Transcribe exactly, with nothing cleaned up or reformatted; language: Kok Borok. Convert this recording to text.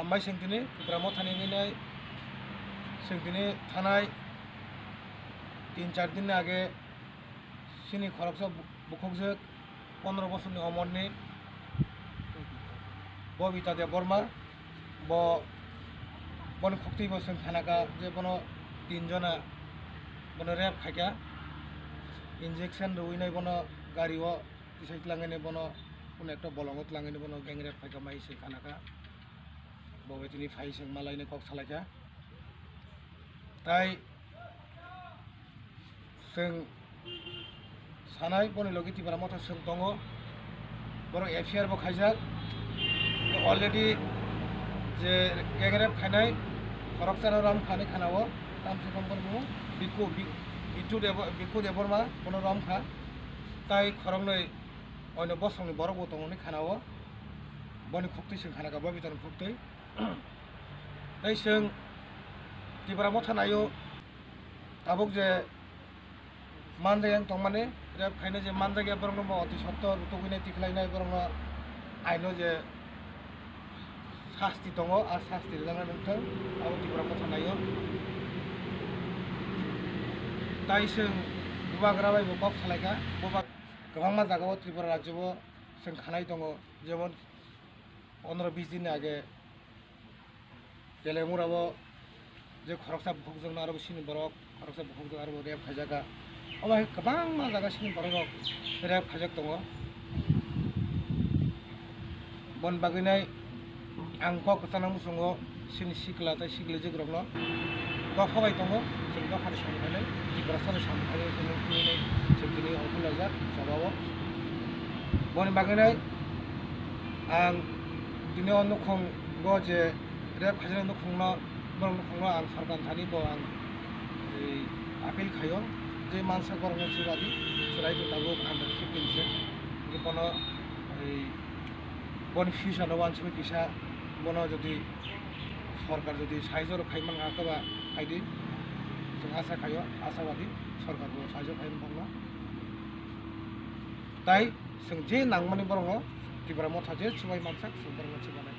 Hambai chwng tini Tipra Mothani wngwi nai, chwng tini thanai tin char din ni age chini khoroksa bu-, bukhukjwk pondro bosorni omorni Bobita Debbarma, bo, boni khuktwi bo chwng khanakha je bono tin jona bono rape khaikha, injection rwwi nai bono gari o tisai tlangwi nai bono, kuno ekta bolongo tlangwi nai bono gang rape khaikha mai chwng khanakha. Bo bai tini phai chwng malaina kok salaikha. Tai chwng sanai boni logi Tipra Motha chwng tongo. Borok F I R bo khaijak. Already je gang rape khainai khoroksano rom khani khanao, tamsi kom bumung Bikku, Bi-, Bittu Debo-, Bikku Debbarma bono rom kha. Tai khoroknwi oino bosongni borok bo tongo hwnwi khanao. Boni khuktwi chwng khanakha, Bobitani khuktwi. Tei chwng Tipra Motha naio, tabuk je manjak yang tongmani, rape khaina je manjak ya borokno bo oti sotto rutugwinai tikhlainai borokno aino je sasti tongo, a sasti rijak nai nangthang, abo Tipra Motha naio. Tai chwng bubagra bai bo kok salaikha, bubagra kwbangma jagao Tripura rajyo bo chwng khanai tongo, jemon pondro bis din ni age Telemura o je khoroksa bukhukjwkno aro bo chini borok, khoroksa bukhukjwk aro bo rape khaijakha. Omo hai kwbangma jaga chini borok rok rape khaijak tongo. Boni bagwi nai ang kok kwchangna muchungo chini sikla tei siklijwk rokno dopha bai tongo, chwng dophani samung khainai, Tiprasani samung khainai, chwng tini ongkhorlaijak jobao. Boni bagwi nai ang tini o nukhung bo je rape khaijaknai nukhungno, borok nukhungno ang sorkar thani bo ang, ei, appeal khaio, je mansak borokno chubadi, chwrai tong tabuk under fifteen se, hwnkhe bono, ei, boni future no wansugwi kisa bono jodi sorkar jodi sahajyo rok khai mankha khe ba khaidi, chwng asa khaio, asabadi sorkar bo sahajyo khai mankha. Tai chwng je nangmani borokno Tipra Motha je chubai mansak chwng borokno chubanai.